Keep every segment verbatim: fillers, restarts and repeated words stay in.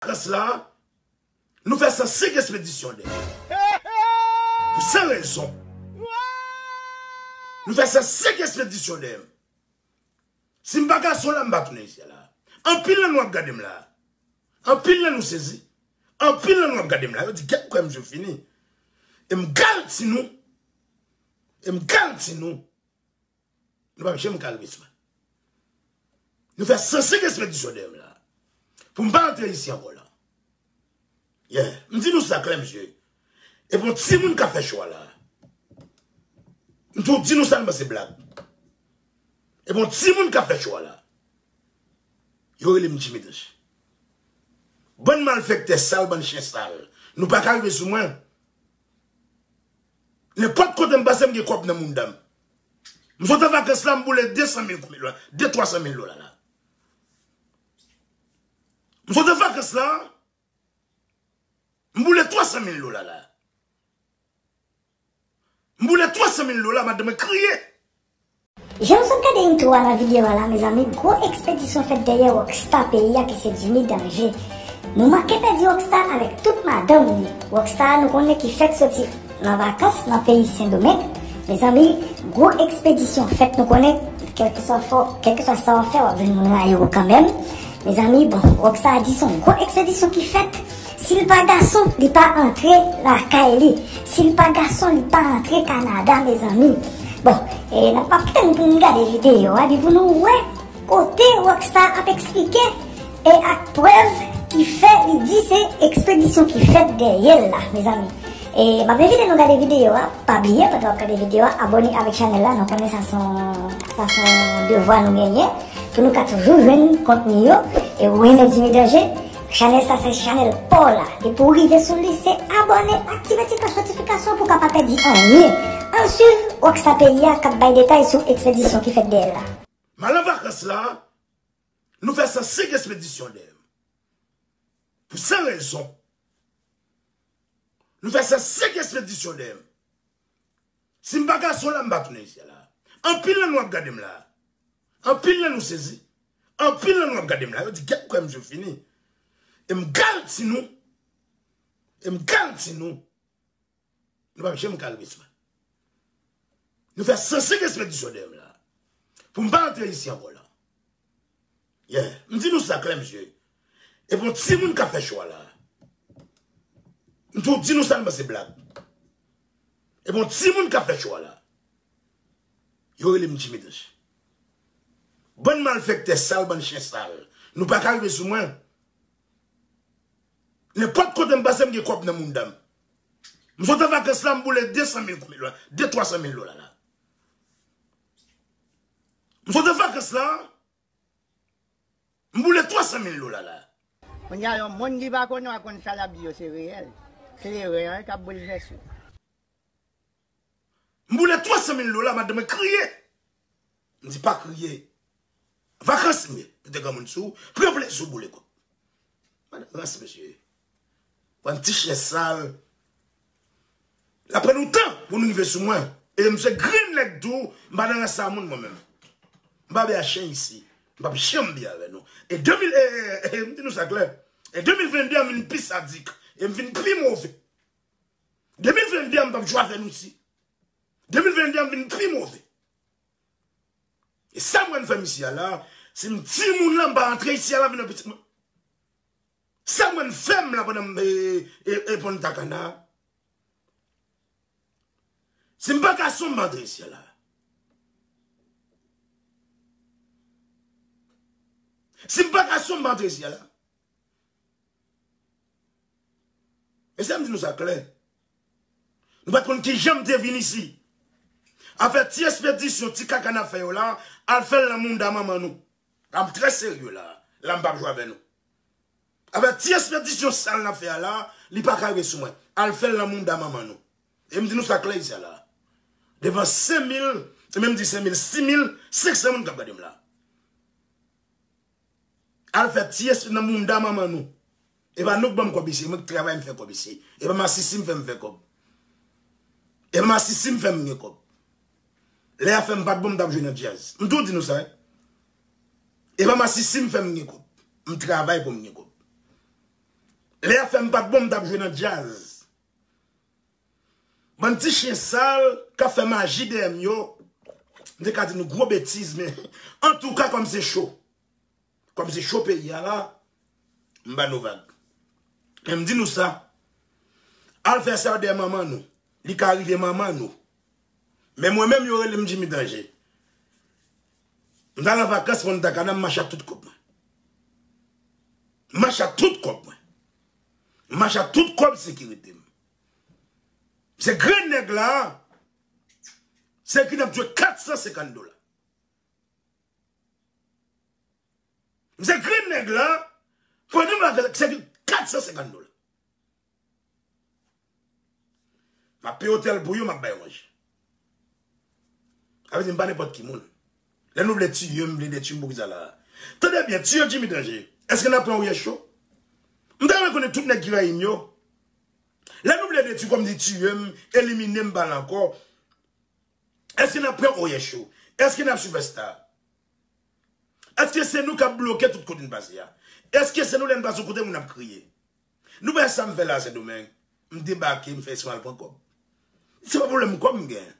vakans la, nou fè san senk ekspedisyon dèyè m. Pou san rezon. Nou fè san senk ekspedisyon dèyè m. Si m pa gason la, m pa tounen isi a la. Anpil nan nou ap gade m la. Anpil nan nou sezi. Anpil nan nou ap gade m la. Yo di, "Gad kwè misye fini." E m garanti nou. E m garanti nou. Nou p ap janm ka rive sou mwen. Nou fè san senk ekspedisyon dèyè m la. Pou m pa antre isi ankò la. Yeah. M di nou sa klè, mesye. E bon timoun k ap fè cho a la. M tou di nou sa, m panse blag. E bon timoun k ap fè cho a la. Yo rele m Jimmy Danje. Bann malfektè sal, bann chen sal. Nou pa ka rive sou mwen. Nenpòt kote m pase, m gen kòb nan mouda m. M sot an vakans la, m boule de san mil dola, de twa san mil dola la. M sot an vakans la, m boule twa san mil dola la. M boule twa san mil dola, madanm mwen kriye. Jan nou sot gade entwo a nan videyo a la, mezanmi, gwo ekspedisyon fèt dèyè Rockstar peyi a ki se Jimmy Danje. Nou manke pèdi Rockstar avèk tout madanm li. Rockstar nou konnen ki fèk soti nan vakans nan peyi Sendomeng. Mezanmi, gwo ekspedisyon fèt nou konnen, kèlkeswa fò, kèlkeswa sa w ap fè, w ap jwenn moun rayi w kanmenm. Mezanmi, bon, Rockstar di se yon gwo ekspedisyon ki fèt. Si l pa gason, li pa antre lakay li. Si l pa gason, li pa antre Kanada, mezanmi. Bon, e, n ap ap tann pou n gade videyo a, epi pou nou wè kote Rockstar ap eksplike, e ak prèv ki fè li di se ekspedisyon ki fèt dèyè l la, mezanmi. E m ap envite nou gade videyo a, pa bliye, pandan w ap gade videyo a, abòne avèk chanèl la, nou konnen sa se yon, sa se yon devwa nou genyen, pou nou ka toujou jwenn kontni yo, e ou renmen Jimmy Danje, chanèl sa se chanèl pa w la. Depi w rive sou li, se abòne, aktive ti klòch notifikasyon pou w ka pa pèdi anyen. Ann swiv Rockstar peyi a k ap bay detay sou ekspedisyon ki fèt dèyè l la. M al an vakans la, nou fè san senk ekspedisyon dèyè m. Pou san rezon. Nou fè san senk ekspedisyon dèyè m. Si m pa gason la, m pa tounen isi a la. Anpil nan nou ap gade m la. Anpil nan nou sezi. Anpil nan nou ap gade m la. Yo di, "Gad kwè misye fini." E m garanti nou. E m garanti nou. Nou p ap janm ka rive sou mwen. Nou fè san senk ekspedisyon dèyè m la. Pou m pa antre isi ankò la. Yeah. M di nou sa klè, mesye. E bon timoun k ap fè cho a la. M tou di nou sa, m panse blag. E bon timoun k ap fè cho a la. Yo rele m Jimmy Danje. Bann malfektè sal, bann chen sal. Nou pa ka rive sou mwen. Nenpòt kote m pase, m gen kòb nan mouda m. M sot an vakans la, m boule de san mil dola, de twa san mil dola la. M sot an vakans la, m boule twa san mil dola la. Kounye a, yon moun ki pa konnen w a konn sa l ap di yo, se reyèl. Se erè an k ap boulvèse w. M boule twa san mil dola, madanm mwen kriye. M di, "Pa kriye. Vakans m ye." Mete granmoun sou ou, pran plezi w boule kòb. Bann rans, mesye. Bann ti chen sal. L ap pran nou tan pou nou rive sou mwen. E m se grenn nèg tou, m pa nan rans a moun mwen menm. M pa byen a chen isi. M p ap janm byen avè nou. E de mil, e, e, e, m di nou sa klè. E de mil venndde a m vin pi sadik. E m vin pi move. De mil venndde a m p ap jwe avè nou isi. De mil venndde a m vin pi move. E sa m wè n fè m isi a la, si m timoun la, m pa antre isi a la vin nan pitit mwen. Sa m wè n fè m la pandan m, e, e, e, Punta Cana. Si m pa gason, m pa antre isi a la. Si m pa gason, m pa antre isi a la. E sa m di nou sa klè. Nou pa t konn kijan m te vin isi. Afè ti ekspedisyon, ti kaka n ap fè yo la, al fè l nan mouda manman nou. La m trè serye la. La m p ap jwe avè nou. Afè ti ekspedisyon sal n ap fè a la, li pa ka rive sou mwen. Al fè l nan mouda manman nou. E m di nou sa klè isi a la. Devan senk mil, e menm di senk mil, sis mil senk san moun k ap gade m la. Al fè ti espri nan mouda manman nou. E pa nou k ban m kòb isi, e mwen k travay m fè kòb isi. E pa masisi m fè m fè kòb. E pa masisi m fè m gen kòb. Lè a fè m pa t bon, m t ap jwe nan djaz. M tou di nou sa, wi. E pa masisi m fè m gen kòb. M travay pou m gen kòb. Lè afè m pa t bon, m t ap jwe nan djaz. Bann ti chen sal k ap fè maji dèyè m yo, m te ka di nou gwo betiz, men antouka, kòm se cho, kòm se cho peyi a la, m ba nou vag. Men m di nou sa, al fè sa yo dèyè manman nou. Li ka rive manman nou. Men mwen menm, yo rele m Jimmy Danje. M t al an vakans Punta Cana, m mache ak tout kòb mwen. M mache ak tout kòb mwen. M mache ak tout kòb sekirite m. Se grenn nèg la, se ki n ap jwe kat san senkant dola. Se grenn nèg la, pandan m la, se ki kat san senkant dola. M ap peye otèl pou yo, m ap bay yo manje. Sa vle di m pa nenpòt ki moun. Lè nou vle tiye m, vle detwi m, poukisa la? Tande byen, tiye Jimmy Danje. Èske n ap pran Oyè Cho? M ta renmen konnen tout nèg ki rayi m yo. Lè nou vle detwi kòm di tiye m, elimine m, pa la ankò. Èske n ap pran Oyè Cho? Èske n ap sipèsta? Èske se nou k ap bloke tout kote n pase a? Èske se nou lè n pase yon kote moun ap kriye? Nou wè sa m fè la Sendomeng. M debake, m fè espre m al pran kòb. Se pa pwoblèm kòb m gen.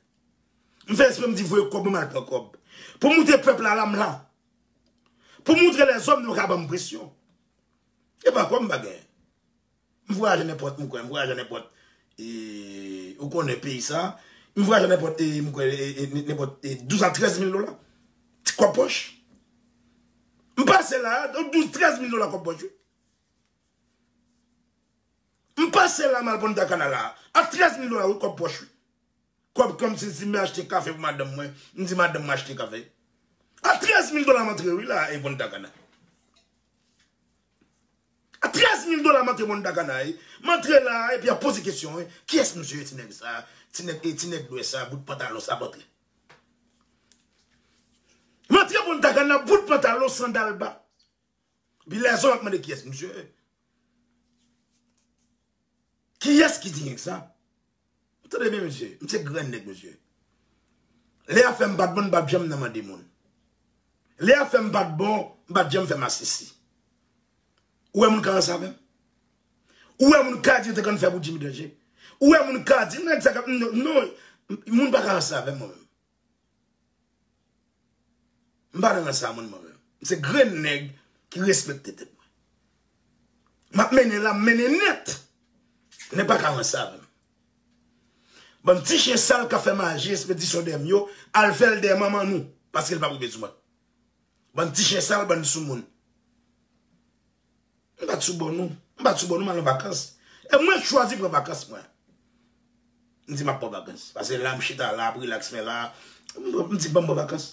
M fè espre m di voye kòb mwen, m al pran kòb. Pou m montre pèp la, la m la. Pou m montre lèzòm nou ka ban m presyon. E pa kòb m pa gen. M vwayaje nenpòt, m kwè, m vwayaje nenpòt, e, ou konnen peyi sa. M vwayaje nenpòt, e, m kwè, e, e, nenpòt, e, douz a trèz mil dola. Ti kòb pòch. M pase la, douz, trèz mil dola kòb pòch, wi. M pase la, m al Punta Cana la, a trèz mil dola, wi, kòb pòch, wi. Kòb kòmsi si m achte kafe pou madanm mwen, m di madanm mwen achte kafe. A trèz mil dola m antre, wi, la, e Punta Cana. A trèz mil dola m antre Punta Cana, wi. M antre la, epi y ap poze kesyon, wi. Kiyès misye ye, ti nèg sa? Ti nèg, e, ti nèg dwèt sa, bout pantalon sa, m antre. M antre Punta Cana, bout pantalon, sandal ba. Epi lèzòm ap mande kiyès misye ye. Kiyès ki di nèg sa? Tande byen, mesye, m se grenn nèg, mesye. Lè afè m pa t bon, m pa t janm nan mande moun. Lè afè m pa t bon, m pa t janm fè masisi. Ou wè moun ka ranse avè m? Ou wè moun ka di yo te konn fè pou Jimmy Danje? Ou wè moun ka di, nèg sa k ap, non, non, moun pa ka ranse avè m, mwen menm. M pa nan ranse a moun, mwen menm. M se grenn nèg ki respekte tèt mwen. M ap mennen la, m mennen nèt. Nèg pa ka ranse avè m. Bann ti chen sal k ap fè maji, espedisyon dèyè m yo, al fè l dèyè manman nou, paske l p ap rive sou mwen. Bann ti chen sal, bann soumoun. M pa t sou bò nou. M pa t sou bò nou, m al an vakans. E mwen chwazi pran vakans mwen. M di m ap pran vakans. Paske la, m chita la, ap rilaks, men la, m, m di ban m pran vakans.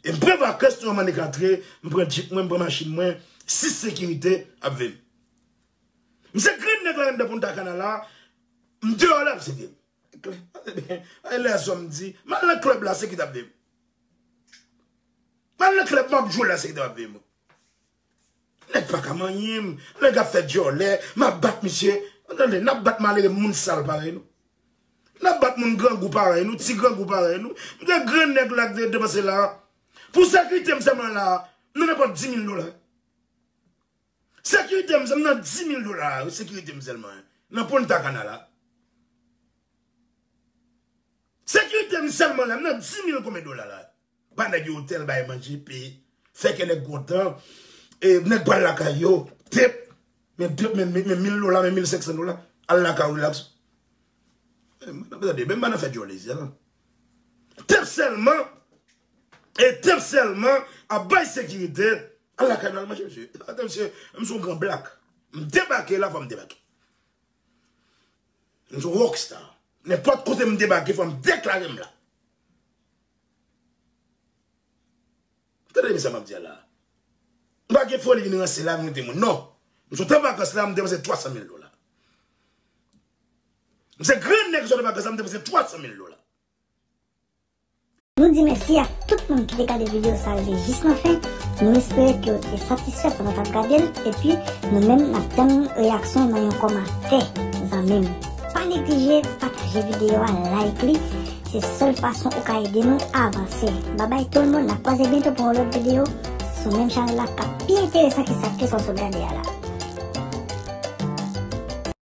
E m pran vakans, nou, mannik antre, m pran djip mwen, m pran machin mwen, sis sekirite ap veye m. M se grenn nèg la anndan Punta Cana la, m deyò la, ap seve m. Ay, lèzòm di, m al nan klèb la, sekirite ap veye m. M al nan klèb, m ap jwe la, sekirite ap veye m. Nèg pa ka manyen m. Nèg ap fè dyòlè. M ap bat misye. Tande, n ap bat malere, moun sal parèy nou. N ap bat moun grangou parèy nou, ti grangou parèy nou. M gen grenn nèg la k te depanse la. Pou sekirite m sèlman la, m nan nenpòt di mil dola. Sekirite m, m nan di mil dola, wi, sekirite m sèlman. Nan Punta Cana la. Sekirite m sèlman la, m nan di mil konbyen dola la. Ba nèg yo otèl, bay manje, peye. Fè kè nèg kontan. E, nèg pral lakay yo. Tep. Men de, men, men, men mil dola, men mil senk san dola. Al lakay, rilaks. E, mwen, tande, men m pa nan fè dyòlè isit la. Tep sèlman. E tep sèlman ap bay sekirite. Al lakay nou al manje, mesye. Atè, mesye, m se yon gran blak. M debake la, fò m debake. M se yon rockstar. Nenpòt kote m debake, fò m deklare m la. Tande byen sa m ap di a la. M pa gen foli vin ranse la, vin monte moun. Non. M sot an vakans la, m depanse twa san mil dola. M se grenn nèg sot an vakans la, m depanse twa san mil dola. Nou di mèsi ak tout moun ki te gade videyo sa rive jis nan fen. Nou espere ke w te satisfè pandan w t ap gade l, epi nou menm n ap tann reyaksyon w nan yon kòmantè, zanmi m. Pa neglije pataje videyo a, like li. Se sèl fason ou ka ede nou avanse. Babay tout moun, n ap kwaze byento pou yon lòt videyo sou menm chanèl la k ap pi enteresan ke sa ke sa w sot gade a la.